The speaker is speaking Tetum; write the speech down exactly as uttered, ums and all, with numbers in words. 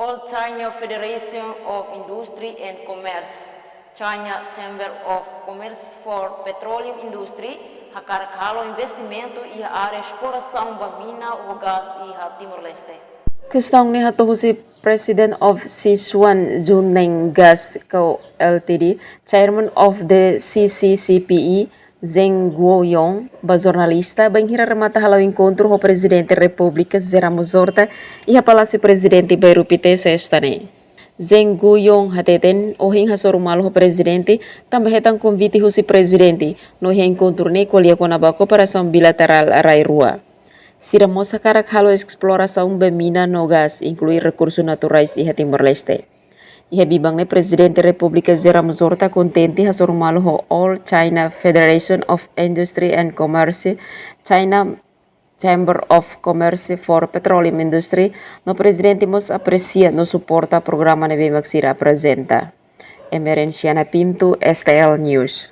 All China Federation of Industry and Commerce, China Chamber of Commerce for Petroleum Industry, hakarak halo investimentu iha área esplorasaun ba mina ho gás iha Timor-Leste. Kestaun ne'e hato'o husi President of Sichuan Zhunneng Gas Co Ltd, Chairman of the C C C P E, Zheng Guoyong, ba jornalista bainhira remata hala'o enkontru ho Prezidente Repúblika José Ramos Horta iha Palásiu Prezidente Bairru Pité, sesta ne'e. Zheng Guoyong hateten, ohin hasoru malu ho Prezidente, tanba hetan konvite husi Prezidente, no iha enkontru ne'e ko'alia kona-ba kooperasaun bilaterál rai rua. Sira mós hakarak halo esplorasaun ba mina no gás, inklui rekursu naturais iha Timor-Leste. Iha biban ne'e Prezidente Repúblika José Ramos Horta kontente hasoru malu ho All China Federation of Industry and Commerce, China Chamber of Commerce for Petroleum Industry, no Prezidente mós apresia no suporta programa ne'ebé mak sira aprezenta. Emerenciana Pinto, S T L News.